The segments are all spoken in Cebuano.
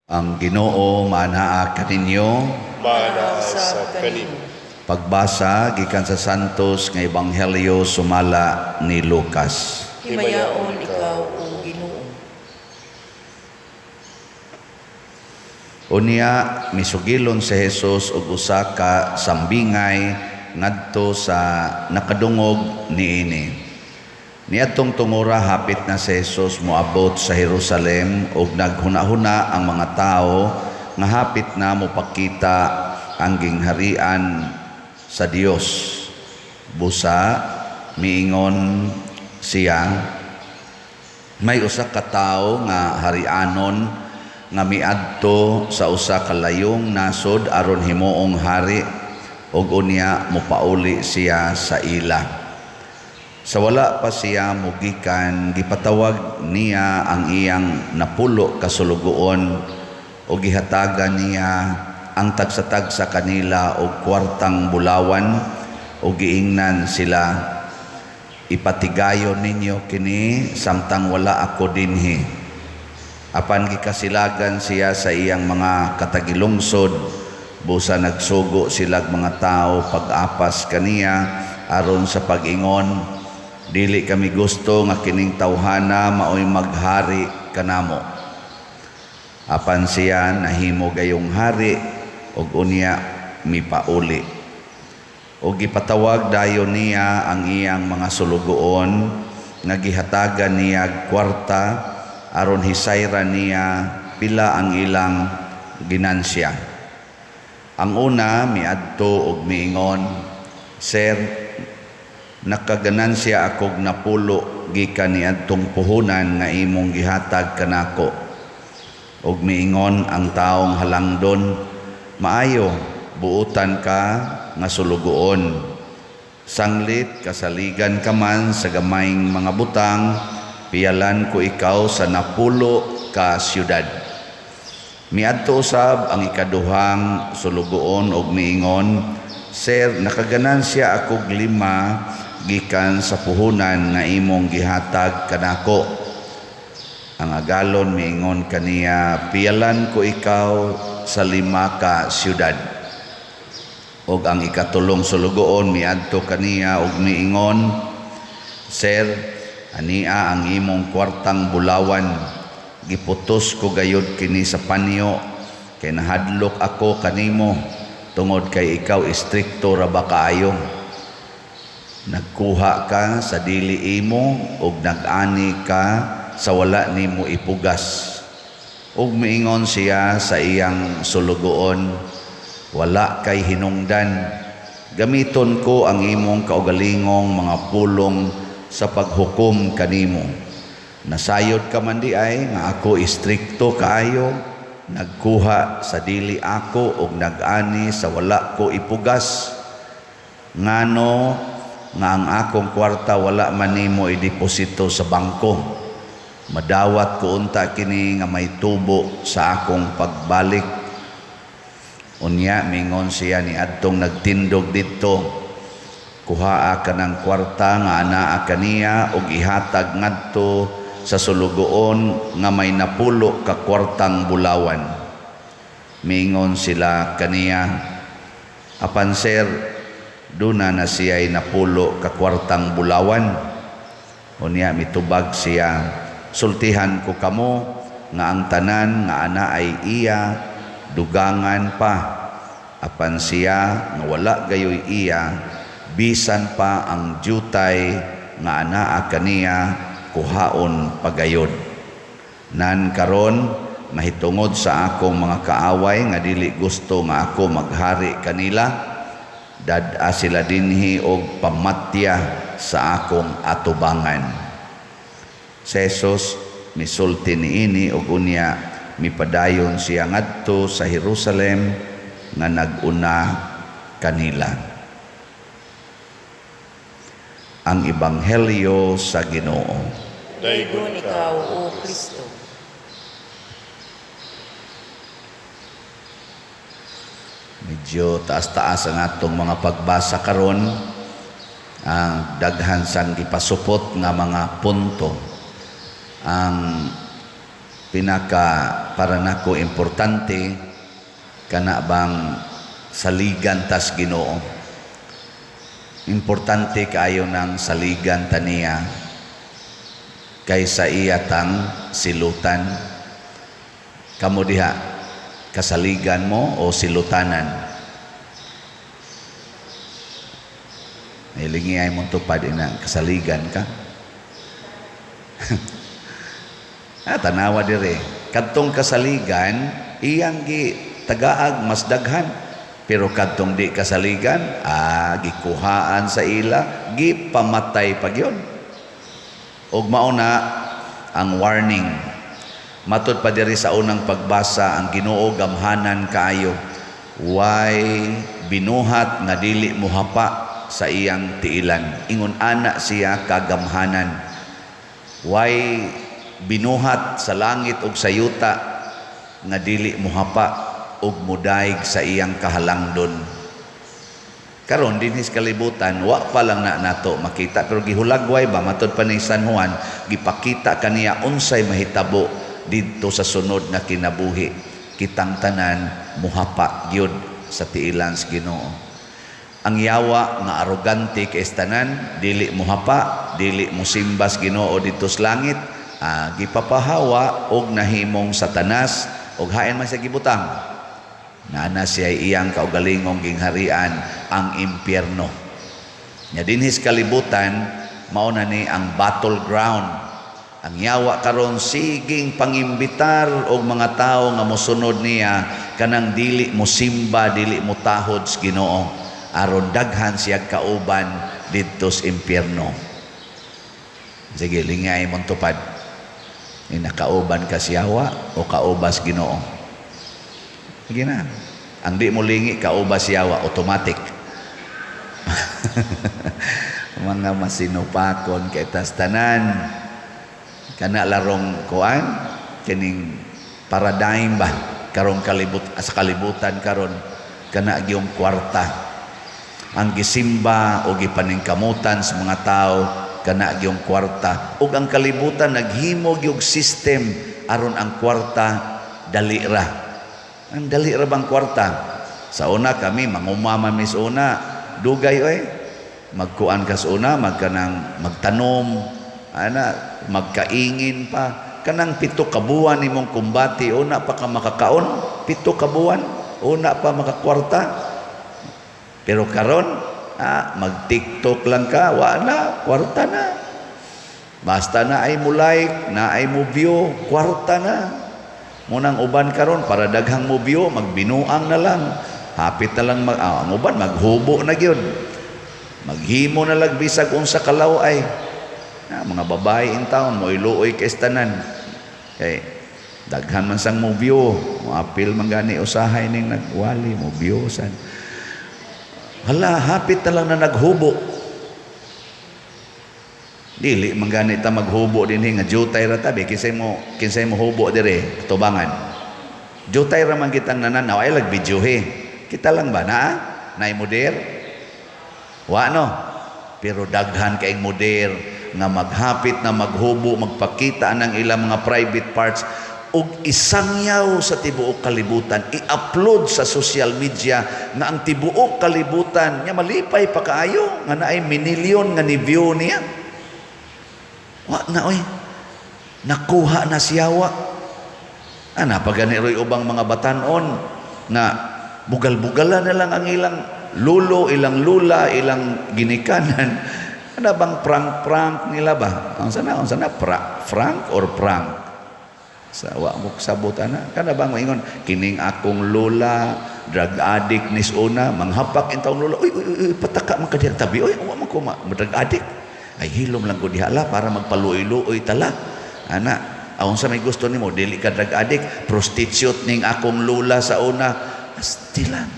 Ang Ginoo maanaa kaninyo. Maanaa sa kanimo. Pagbasa gikan sa Santos nga Ebanghelyo sumala ni Lucas. Himayaon ikaw, O Ginoo. Unya misugilon si Jesus og usa ka sambingay ngadto sa nakadungog niini. Niadtong tungora hapit na si Jesus moabot sa Jerusalem ug naghuna-huna ang mga tawo nga hapit na mopakita ang gingharian sa Dios. Busa miingon siya, may usa ka tawo nga harianon nga miadto sa usa ka layong nasod aron himuong hari ug unya mopauli siya sa ila. Sa wala pa siya mugikan, gipatawag niya ang iyang 10 ka sulugoon ug gihatagan niya ang tagsa-tagsa kanila og kwartang bulawan ug giingnan sila, ipatigayon ninyo kini samtang wala ako dinhi. Apan gikasilagan siya sa iyang mga katagilungsod, busa nagsugo silag mga tao pag-apas kaniya aron sa pag-ingon, dili kami gusto nga kining tawhana maoy maghari kanamo. Apan siya nahimo gayong hari ug unya mipauli. Ug gipatawag dayon niya ang iyang mga sulugoon nga gihatagan niya kwarta aron hisayra niya pila ang ilang ginansya. Ang una miadto og miingon, "Sir, nakaganansya akog 10 gikan niadtong puhunan nga imong gihatag kanako." Og miingon ang taong halangdon, "Maayo, buotan ka nga sulugoon. Sanglit kasaligan ka man sa gamayng mga butang, piyalan ko ikaw sa 10 ka syudad." Miadto usab ang ikaduhang sulugoon og miingon, "Sir, nakaganansya akog 5 gikan sa puhunan nga imong gihatag kanako." Ang agalon miingon kaniya, "Piyalan ko ikaw sa 5 ka syudad." Og ang ikatulong sulugoon miadto kaniya og miingon, "Sir, ania ang imong kwartang bulawan, giputos ko gayud kini sa panyo, kay nahadlok ako kanimo, tungod kay ikaw istrikto ra ba kaayo. Nagkuha ka sa dili imo ug nag-ani ka sa wala nimo ipugas." Ug miingon siya sa iyang sulugoon, "Wala kay hinungdan, gamiton ko ang imong kaugalingong mga pulong sa paghukom kanimo. Nasayod ka man di ay nga ako istrikto kaayo, nagkuha sa dili ako ug nag-ani sa wala ko ipugas. Ngano nga ang akong kwarta wala man nimo ideposito sa bangko? Madawat ko unta kini nga may tubo sa akong pagbalik." Unya mingon siya ni adtong nagtindog didto, "Kuhaa ka ng kwarta nga anaa kaniya ug ihatag ngadto sa sulugoon nga may 10 ka kwartang bulawan." Mingon sila kaniya, "Apan sir, duna na siya'y 10 ka kwartang bulawan." Unya mitubag siya, "Sultihan ko kamo nga ang tanan nga ana ay iya dugangan pa, apan siya nga wala gayoy iya, bisan pa ang jutay nga anaa kaniya kuhaon pagayod. Nan karon mahitungod sa akong mga kaaway nga dili gusto nga ako maghari kanila, dad-a sila dinhi og pamatya sa akong atubangan." Si Jesus misulti niini og unya mipadayon siya ngadto sa Jerusalem nga nag-una kanila. Ang Ebanghelyo sa Ginoo. Daygon ikaw, O Kristo. Medyo taas-taas ang atong mga pagbasa karon, ang daghan sang gipasupot nga mga punto. Ang pinaka para nako importante kana bang saligan tas Ginoo. Importante kaayo nang saligan ta niya kaysa iya tang silutan. Kamo diha, kasaligan mo o silutanan? Hilingi ay mong tupad ina, kasaligan ka. Tanawa dire. Kadtong kasaligan, iyang gi tagaag mas daghan. Pero kadtong di kasaligan, gikuhaan sa ila, gipamatay pa gyud. Og mao na ang warning. Matud pa diri sa unang pagbasa, ang Ginoo gamhanan kaayo. Way binuhat nga dili mohapa sa iyang tiilan. Ingon ana siya kagamhanan. Way binuhat sa langit ug sa yuta nga dili mohapa ug mudaig sa iyang kahalangdon. Karon dinhi sa kalibutan wa pa lang na nato makita, pero gihulagway ba matud pa ni San Juan, gipakita kaniya unsay mahitabo didto sa sunod nga kinabuhi. Kitang tanan muhapa gyud sa tiilan sa Ginoo. Ang yawa nga arogante kay tanan, dili muhapa, dili musimbas Ginoo didto sa langit, gipapahawa og nahimong Satanas og hain man siya gibutang. Naana siya iyang kaugalingong gingharian ang impyerno. Nya dinhi sa kalibutan mao na ni ang battleground. Ang yawa karon siging pangimbitar og mga tawo nga mosunod niya kanang dili mosimba, dili motahod sa Ginoo, aron daghan siya kauban didto sa impyerno. Sige, lingay mong tupad. Ni nakauban ka siyawa o kaubas Ginoo? Sige na. Ang di mo lingi, kaubas siyawa, automatic. Mga masinupakon kay tas tanan. Kana larong kuan, kining paradigm ba? Karong kalibut, sa kalibutan karon kana gyung kwarta. Ang gisimba o gipaningkamutan sa mga tao kana gyung kwarta. Ug ang kalibutan naghimo gyud system aron ang kwarta dali ra. Ang dali ra bang kwarta? Sa una kami mangumama mi sa una, dugay oy. Magkuan ka sa una, magkanang magtanom, ana, magkaingin pa. Kanang 7 ka buwan nimong kumbati, una pa ka makakaon, 7 ka buwan, una pa makakwarta. Pero karon, mag-TikTok lang ka, wa na, kwarta na. Basta na ay mo like, na ay mo view, kwarta na. Munang uban karon para daghang mo view, magbinuang na lang. Hapit na lang ang uban maghubo na gyud. Maghimo na lang bisag unsa kalaw ay. Mga babae in town mo iluoy kay tanan. Kay daghan man sang mo view, moapil man gani usahay ning nagwali mo view san. Hala, hapit na lang na naghubo. Dili man gani ta maghubo dinhi nga jutay ra tabi, kinsay mo hubo dire tubangan. Jutay ra man kitang nananaw ay lag videohe. Kita lang ba na? Nay moder? Wa no. Pero daghan kaing moder nga maghapit na maghubo, magpakita ng ilang mga private parts og isangyaw sa tibuok kalibutan, i-upload sa social media nga ang tibuok kalibutan nya malipay pa kaayo nga naay minilyon nga ni-view niya. Wa na oy. Nakuha na siyawa. Ana pa gani roy ubang mga batan-on nga bugal-bugala na lang ang ilang lulo, ilang lula, ilang ginikanan. Ana bang prank-prank nila ba? Ang sana, frank or prank? Sa wa mo sabot ana. Kana bang maingon kining akong lola drug addict nis una, manghapak in taong lola. Uy, uy, uy, pataka man ka diha tabi. Uy, wa man ko drug addict. Ay hilom lang ko diha la para magpaluoy-luoy tala. Ana, aon sa may gusto nimo, dili ka drug addict, prostitute ning akong lola sa una. Asti lang.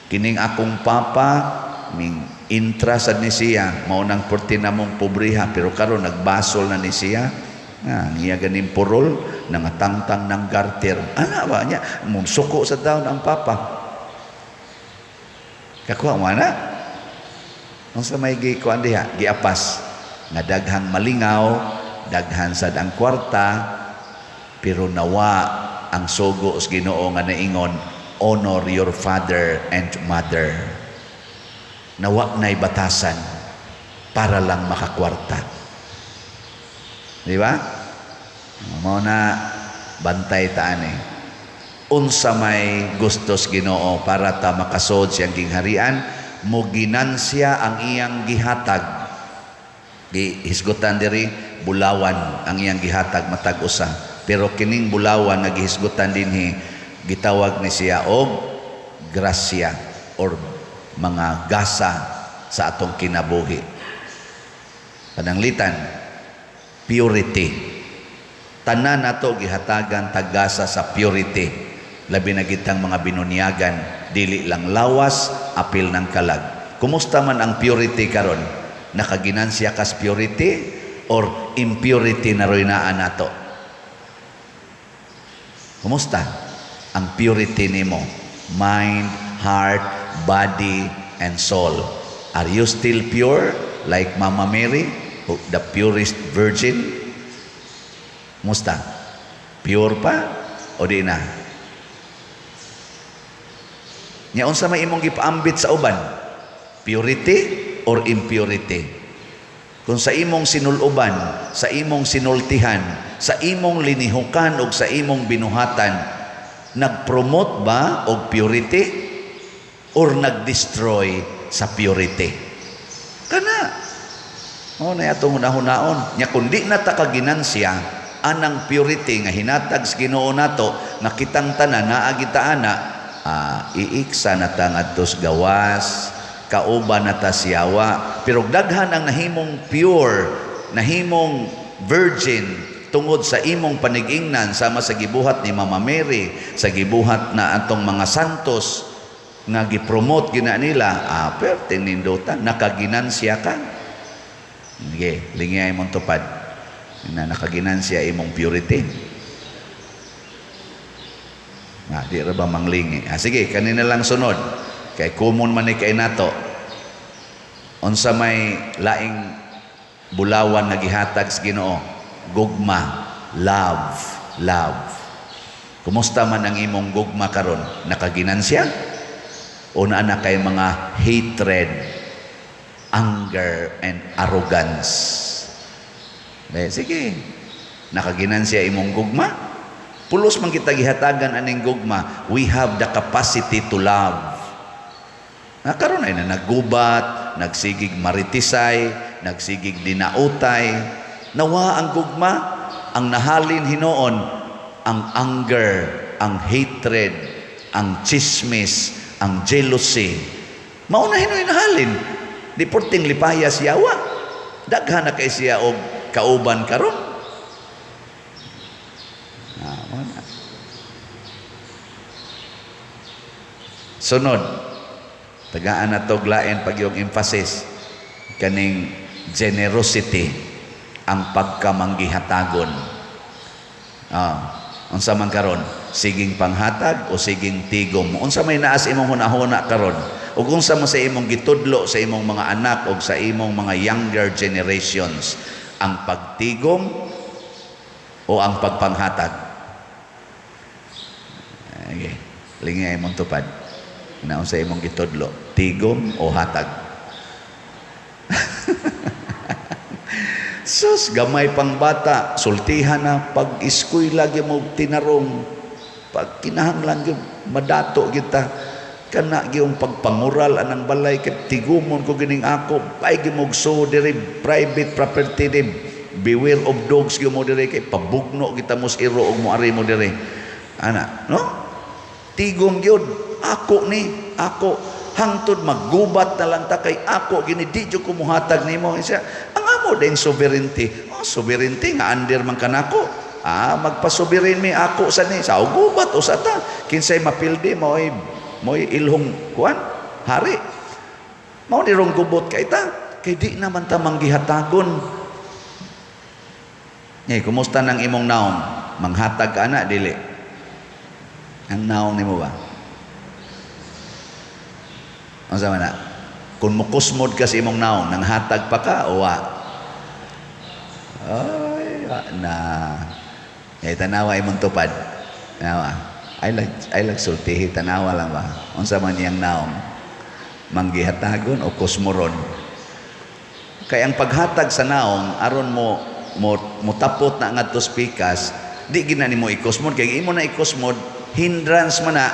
Kining akong papa ning intra sad ni siya, mao nang perti namong pobreha, pero karon nagbasol na ni siya. Nga niya ganing purol, nangatangtang ng garter. Ana ba niya? Mungsuko sa taon ang papa. Kakuha mo na? Unsa may gikuan diha? Giapas. Nga daghang malingaw, daghan sad ang kwarta, pero nawa ang sugo sa Ginoo nga naingon, "Honor your father and mother." Nawa na'y batasan para lang makakwarta. Di ba? Mao na, bantay ta ani. Unsa may gustos Ginoo para ta makasod siyang gingharian, mo ginansya ang iyang gihatag. Gihisgutan diri, bulawan ang iyang gihatag matag usa. Pero kining bulawan nga gihisgutan dinhi, gitawag ni siya og grasya or mga gasa sa atong kinabuhi. Pananglitan, purity. Tanan nato gihatagan tagasa sa purity. Labi na gitang mga binunyagan, dili lang lawas, apil ng kalag. Kumusta man ang purity karon? Nakaginansya kas purity or impurity na ro'y naa nato? Kumusta ang purity nimo? Mind, heart, body, and soul. Are you still pure like Mama Mary, the purest virgin? Kumusta? Pure pa o di na? Nya unsa may imong gipaambit sa uban? Purity or impurity? Kung sa imong sinuluban, sa imong sinultihan, sa imong linihukan o sa imong binuhatan, nag-promote ba og purity or nag-destroy sa purity? Kana. Mao na atong hunahunaon. Nya kung di na ta kaginansya anang purity nga hinatag sa Ginoo nato, nga kitang tanan naa kita ana, iiksa na ta ngadto sa gawas, kauban na ta siyawa. Pero daghan ang nahimong pure, nahimong virgin tungod sa imong panigingnan, sama sa gibuhat ni Mama Mary, sa gibuhat na atong mga santos nga gipromote gina nila, pero tinindutan, nakaginansya ka. Sige, lingay imong tupad na nakaginansya imong purity. Di ra ba manglingi? Sige, kanina lang sunod. Kay common man ni kay nato. Unsa may laing bulawan nga gihatag sa Ginoo? Gugma, love, love. Kumusta man ang imong gugma karon? Nakaginansya? O naa na kay mga hatred, anger, and arrogance? Eh, sige, nakaginansya imong gugma? Pulos man kita gihatagan aning gugma. We have the capacity to love. Na karon ay na naggubat, nagsigig maritisay, nagsigig dinautay. Nawa ang gugma, ang nahalin hinuon, ang anger, ang hatred, ang chismis, ang jealousy. Mao na hinuon nahalin. Di porting lipaya siyawa. Daghan na kay siya og kauban karon. Mao na. Sunod, tagaan na to lain pag yung emphasis kaning generosity, ang pagkamanggihatagon. Unsa man karon, siging panghatag o siging tigom? Unsa may naas imong hunahuna karon? Ug unsa man sa imong gitudlo sa imong mga anak o sa imong mga younger generations, ang pagtigom o ang pagpanghatag? Okay. Lingay imong tupad. Naon sa imong gitudlo, tigom o hatag? Sus, gamay pang bata, sultihan na pag eskwela gyud mo tinarong, pag kinahanglan gyud madato kita, kana gyud pagpangural anang balay kay tigumon ko gining ako, ay gyud mo so diri private property di, beware of dogs gyud mo diri kay pabugno kita mo sa iro og moari mo diri. Ana, no? Tigom gyud ako ni, ako hangtod maggubat na lang ta kay ako gini di jud ko muhatag nimo. Siya, ang amo din sovereignty. Oh, sovereignty nga under man kanako. Magpa-sovereign mi ako sa ni sa gubat o sa ta. Kinsay mapildi mo'y mo'y ilhong kuan hari. Mao ni rong gubot kay ta kay di naman ta manggihatagon. Ngay, kumusta nang imong naong? Manghatag ana dili? Ang naong nimo ba? Unsa man na? Kung mukusmod ka sa imong naong, nanghatag pa ka o wa? Ay, wa na. Ngay, tanawa imong tupad. Nawa. I like sultihi, tanawa lang ba. Unsa man iyang naong? Manggihatagon o kusmoron? Kay ang paghatag sa naong aron mo mo mutapot na ngadto sa pikas, di gina nimo ikusmod, kay imo na ikusmod, hindrance man na,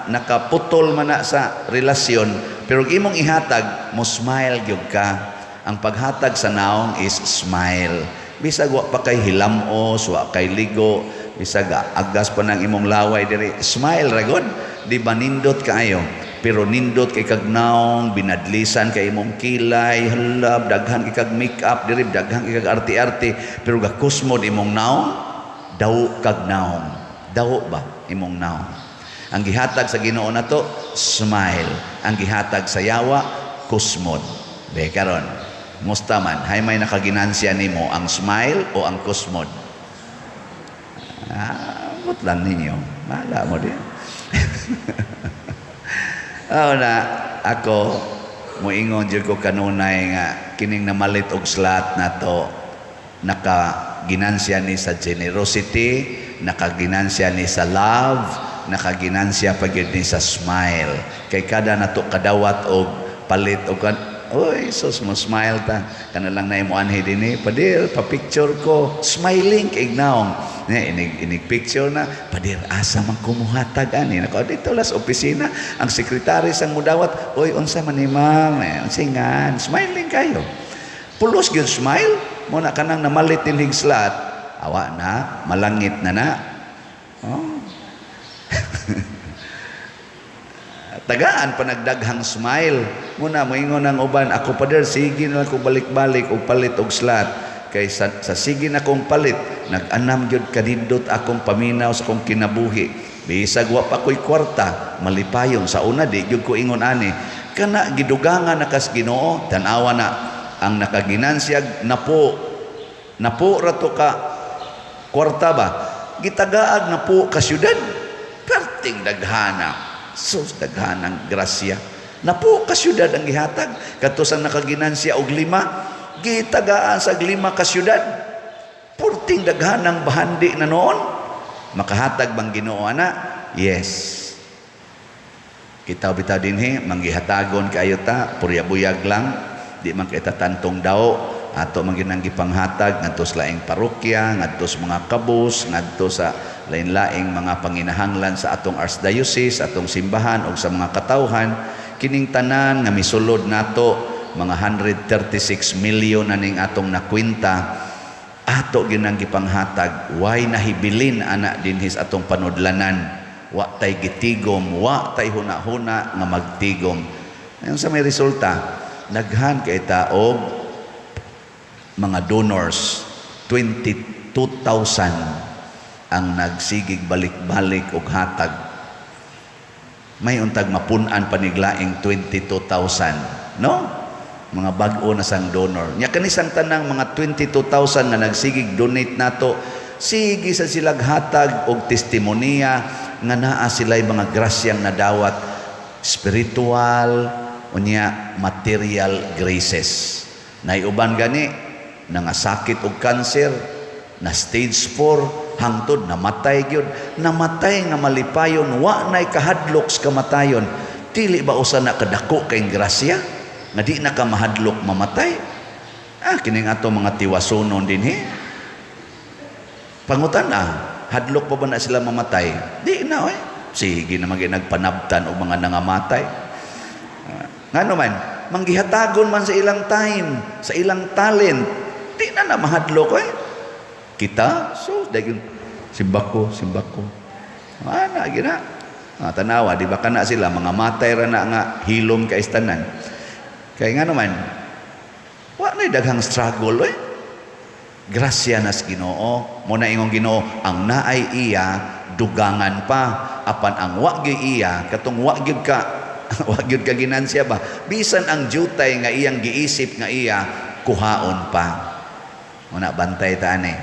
nakaputol man na sa relasyon. Pero ug imong ihatag, mo smile gyud ka. Ang paghatag sa naong is smile, bisag wa pa kay hilamos, wa kay ligo, bisag agas pa nang imong laway diri, smile ra gud. Di ba nindot kaayo? Pero nindot kay kag naong, binadlisan kay imong kilay, halab, daghan kay kag makeup diri, daghan kay kag arte-arte, pero gakusmod imong naong, daw kag naong. Daw ba imong naong? Ang gihatag sa Ginoo nato, smile. Ang gihatag sa yawa, kusmod. Be karon, musta man, hay may nakaginansya nimo, ang smile o ang kusmod? Ah, but lang ninyo. Bahala mo din. Oh, na ako moingon jud ko kanunay nga kining namalit og slot nato, nakaginansya ni sa generosity, nakaginansya ni sa love, nakaginansya pa gyud ni sa smile. Kay kada nato kadawat og palit og kan, oy, sus, mo smile ta. Kana lang na imo anhi dinhi, "Padir, pa-picture ko." Smiling kay naong. Ne, inig inig picture na, "Padir, asa man kumuhatag ani?" Nako, dito las opisina, ang sekretary sang mudawat, "Oy, unsa man ni ma'am?" Eh, singan, smiling kayo. Pulos gyud smile, mo na kanang namalit dinhig slot, awa na, malangit na na. Oh. Tagaan pa nagdaghang smile. Muna moingon ang uban, "Ako, pader, sige na lang ko balik-balik og palit og slot. Kay sa sige na kong palit, nag-anam gyud kanindot akong paminaw sa akong kinabuhi. Bisag wa pa ko'y kwarta, malipayon." Sa una di gyud ko ingon ani. Kana gidugangan na kas Ginoo, tan-awa na ang nakaginansiyag napo napo ra to ka kwarta ba, gitagaag na po ka syudad. Perting daghana, sus, daghanang grasya. Napo ka syudad ang gihatag. Kadto sang nakaginansya og lima, gitagaan sa 5 ka syudad. Purting daghanang bahandi na noon. Makahatag bang Ginoo ana? Yes. Kita bitaw dinhi manggihatagon kaayo ta, purya buyag lang, di man kita tantong daw ato man ginang gipanghatag ngadto sa laing parokya, ngadto sa mga kabus, ngadto sa lain-laing mga panginahanglan sa atong archdiocese, atong simbahan ug sa mga katawhan. Kining tanan nga misulod nato, mga 136 million na ning atong nakwenta, ato ginang gipanghatag. Way nahibilin ana dinhi sa atong panudlanan. Wa tay gitigom, wa tay huna-huna nga magtigom. Ayon sa may resulta, naghan kay ta og mga donors, 22,000 ang nagsigig balik-balik og hatag. May untag mapun-an paniglaing 22,000, no? Mga bag-o na sang donor. Nya kanisang tanang mga 22,000 nga nagsigig donate nato, sige sa silag hatag og testimonya nga naa sila'y mga grasyang nadawat, spiritual unya material graces. Naiuban gani nangasakit og cancer na stage 4, hangtod namatay gyud, namatay nga malipayon, wa nay kahadlok sa kamatayon. Dili ba usa na kadako kay grasya nga di na ka mahadlok mamatay? Ah, kining ato mga tiwasonon dinhi, pangutan ah, hadlok pa ba na sila mamatay? Di na, oy. Sige na maging nagpanabtan og mga nangamatay. Ah, ngano man manggihatagon man sa ilang time, sa ilang talent, di na na mahadlok, oy. Kita so daging simbako simbako ana gina. Ah, tanawa, di ba kana sila mga matay ra na nga hilom kay tanan? Kay nga naman wa na daghang struggle, oy. Grasya nas Ginoo. Mo na ingong Ginoo, ang naay iya dugangan pa, apan ang wa gyud iya, katong wa gyud ka ginansya ba, bisan ang jutay nga iyang giisip nga iya, kuhaon pa. Mo na bantay ta ani,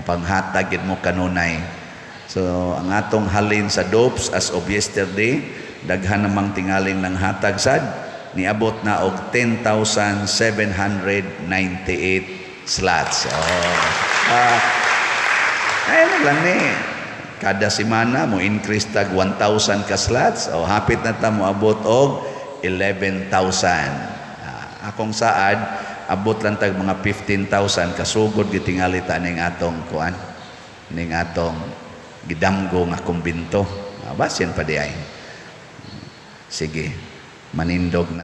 panghatag gid mo kanunay. So ang atong halin sa dopes as of yesterday, daghan namang tingaling ng hatag sad, niabot na og 10,798 slots. Oh. Ah, ay lang ni. Kada semana mo increase tag 1,000 ka slots o hapit na ta moabot og 11,000. Ah, akong saad, abot lang tag mga 15,000, kasugod gitingali ta ning atong kuan, ning atong gidamgo nga kumbinto. Ah, basin pa di ay. Sige, manindog na.